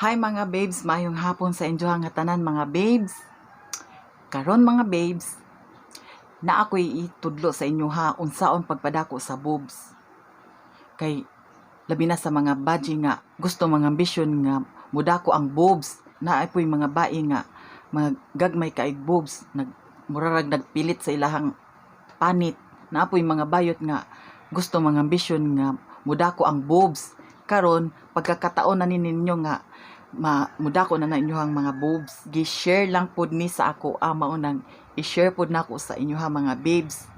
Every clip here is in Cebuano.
Hi mga babes, maayong hapon sa inyo nga tanan mga babes. Karon mga babes, na ako'y itudlo sa inyo ha unsaon pagpadako sa boobs. Kay labi na sa mga badji nga gusto mga ambisyon nga mudako ang boobs, na po'y mga bae nga mga gagmay kaig boobs, nag murarag nagpilit sa ilahang panit, na po'y mga bayot nga gusto mga ambisyon nga mudako ang boobs. Karon pagkakataon na ni ninyo nga ma mudako na na inyohang mga boobs. Gi-share lang pod ni sa ako mao nang i-share pod nako sa inyoha mga babes.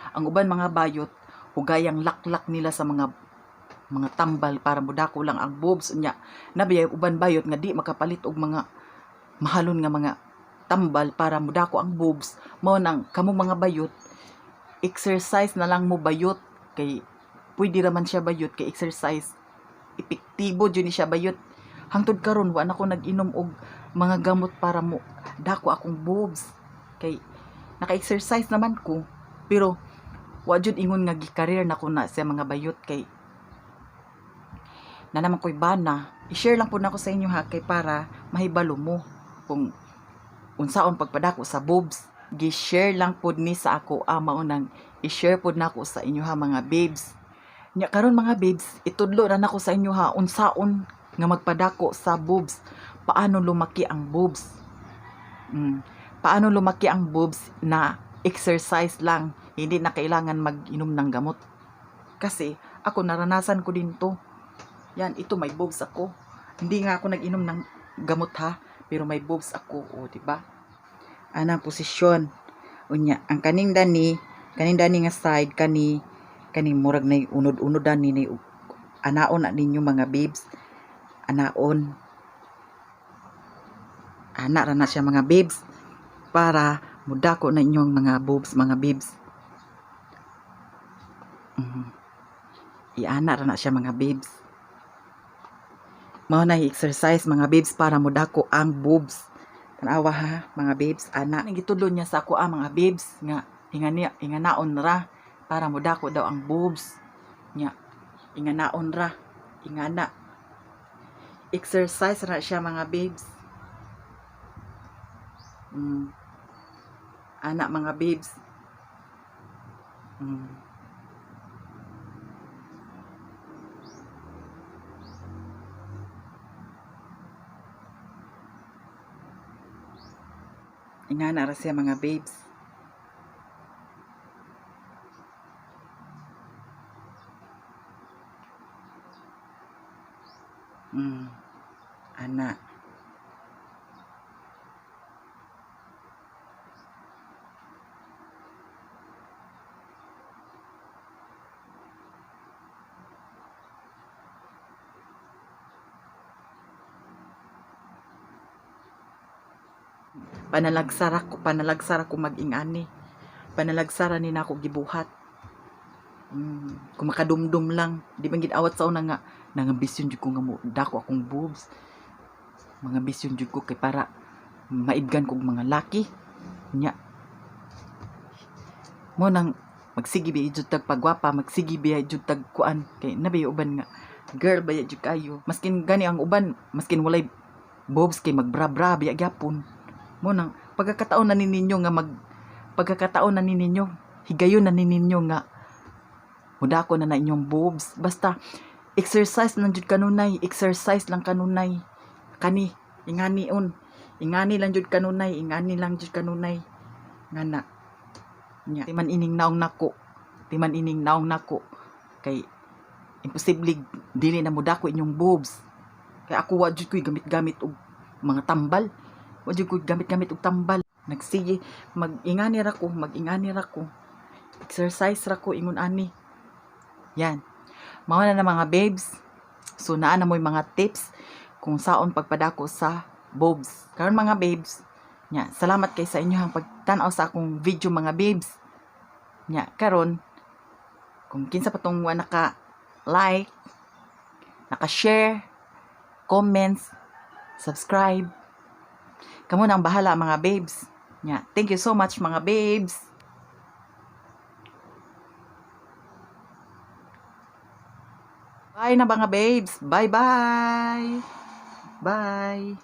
Ang uban mga bayot hugayang laklak nila sa mga tambal para mudako lang ang boobs nya. Nabiyay uban bayot nga di makapalit og mga mahalon nga mga tambal para mudako ang boobs. Mao nang kamo mga bayot, exercise na lang mo bayot, kay pwede ra man siya bayot kay exercise epektibo jud ni siya bayot. Hangtod karon wa na ko nag-inom og mga gamot para mo dako akong boobs, kay naka-exercise naman ko, pero wa jud ingon nga gi-career na ko na sa mga bayot kay na naman ko'y bana. I-share lang po nako sa inyo ha, kay para mahibalo mo kung unsaon pagpadako sa boobs. Gi-share lang pod ni sa ako mao nang i-share pod nako sa inyo ha mga babes. Nya karon mga babes, itudlo na nako sa inyo ha unsaon nga magpadako sa boobs, paano lumaki ang boobs. Paano lumaki ang boobs na exercise lang, hindi na kailangan mag-inom ng gamot. Kasi ako naranasan ko din to. Yan, ito may boobs ako. Hindi nga ako nag-inom ng gamot ha, pero may boobs ako, o di ba? Ana posisyon. Unya, ang kaning dani nga side kani kani murag nay unod-unod dani ni anaon na ninyo mga babes. Anaon. Ana ra na siya mga babes para mudako na inyong mga boobs mga babes. Iana ra na siya mga babes. Mao na exercise mga babes para mudako ang boobs. Tanawa ha mga babes, ana. Nang gitudlo niya sa ako mga babes nga ingani inganaon ra para mudako daw ang boobs. Nya inganaon ra, ingana. Exercise ra siya mga babes. Ana mga babes. Ingana ra siya mga babes. Ana. Panalagsara ko mag-ingani. Panalagsara ni nako gibuhat. Kung makadumdum lang, di man gid awat sa una nga nangambisyon jud ko nga mo dako akong boobs. Mga ambisyon jud ko kay para maibgan kog mga laki. Nya. Mo nang magsige biya jud tag pagwapa, magsige biya jud tag kuan kay nabi uban nga girl baya jud kayo. Maskin gani ang uban, maskin walay boobs kay magbra-bra biya gyapon. Mo nang pagkakataon na ninyo nga mag pagkakataon na ninyo, higayon na ninyo nga mudako na na inyong boobs. Basta exercise lang jud kanunay, exercise lang kanunay. Kani ingani on, ingani lang jud kanunay, ingani lang jud kanunay. Ngana. Nya timan ining naong nako, timan ining naong nako kay imposible dili na mudako inyong boobs. Kay ako wa jud ko'y gamit-gamit og mga tambal. Wa jud ko'y gamit-gamit og tambal. Nagsige mag-ingani ra ko, mag-ingani ra ko. Exercise ra ko ingon ani. Yan. Mao na na, mga babes. So naa na mo'y mga tips kung saon pagpadako sa boobs. Karon, mga babes, nya, salamat kay sa inyohang pagtan-aw sa akong video, mga babes. Nya, karon kung kinsa pa tong wa naka like, naka-share, comments, subscribe, kamo nang bahala, mga babes. Nya, thank you so much, mga babes. Bye na, mga babes. Bye bye. Bye.